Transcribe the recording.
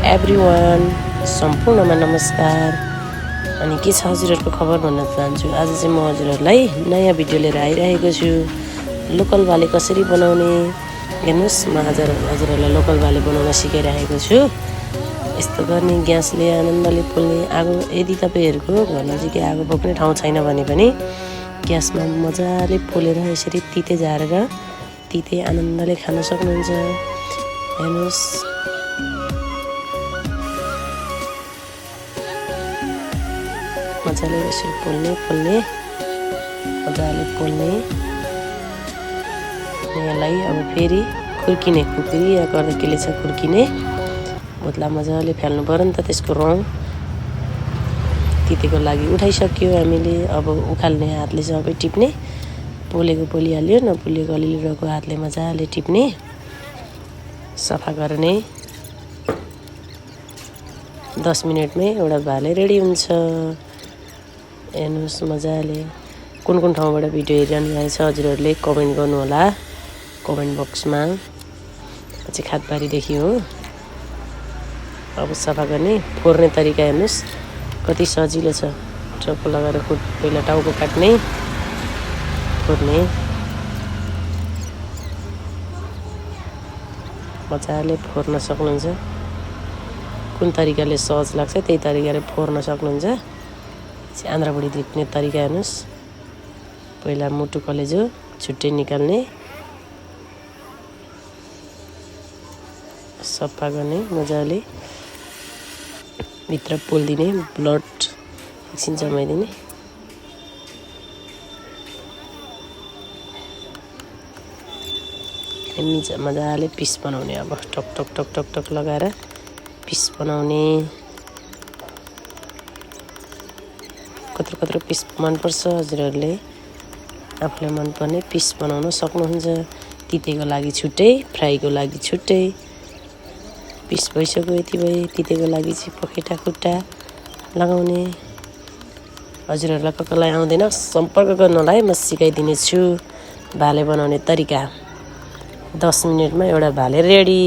Everyone, सम्पूर्णमा नमस्कार। अनि के छ हजुरहरूको खबर भन्न चाहन्छु। आज चाहिँ म हजुरहरूलाई नयाँ भिडियो लिएर आइरहेको छु। लोकल भाले कसरी बनाउने हेर्नुहोस्। म हजुरहरूलाई लोकल भाले बनाउन सिकाइरहेको छु। यस्तो गर्ने, ग्यासले आनन्दले पोल्ने। आगो यदि तपाईँहरूको घरमा चाहिँ के आगो बोक्ने ठाउँ छैन भने पनि ग्यासमा मजाले पोलेर यसरी तिते झारेर तिते आनन्दले खान सक्नुहुन्छ। हेर्नुहोस्, मजाले यसरी पोल्ने मजाले पोल्ने। यसलाई अब फेरि खुर्किने, खुकुरी या गर्दा केले छ खुर्किने। बोतला मजाले फाल्नु पर्यो नि त। त्यसको रङ तितेको लागि उठाइसक्यो हामीले। अब उखाल्ने हातले सबै टिप्ने। पोलेको पोलिहाल्यो, नपोलेको अलिअलि रहेको हातले मजाले टिप्ने, सफा गर्ने। 10 मिनटमै एउटा भाले रेडी हुन्छ। हेर्नुहोस् मजाले। कुन ठाउँबाट भिडियो हेरिरहनु भएको छ हजुरहरूले कमेन्ट गर्नुहोला कमेन्ट बक्समा। चाहिँ खातबारीदेखि हो। अब सफा गर्ने, फोर्ने तरिका हेर्नुहोस् कति सजिलो छ। चक्कु लगाएर पहिला टाउको काट्ने, फोर्ने, मजाले फोर्न सक्नुहुन्छ। कुन तरिकाले सहज लाग्छ त्यही तरिकाले फोर्न सक्नुहुन्छ। आन्द्राभुँडी धिप्ने तरिका हेर्नुहोस्। पहिला मुटु कलेजो छुट्टै निकाल्ने, सफा गर्ने, मजाले भित्र पोलिदिने, ब्लड एकछिन जमाइदिने। मजाले पिस बनाउने। अब टक टक टक टक टक लगाएर पिस बनाउने। कत्रो पिस मनपर्छ हजुरहरूले आफूलाई मनपर्ने पिस बनाउन सक्नुहुन्छ। तितेको लागि छुट्टै, फ्राईको लागि छुट्टै। पिस भइसक्यो यति भए। तितेको लागि चाहिँ पखेटा खुट्टा लगाउने। हजुरहरूलाई कसलाई आउँदैन सम्पर्क गर्नुलाई म सिकाइदिनेछु भाले बनाउने तरिका। 10 मिनटमा एउटा भाले रेडी।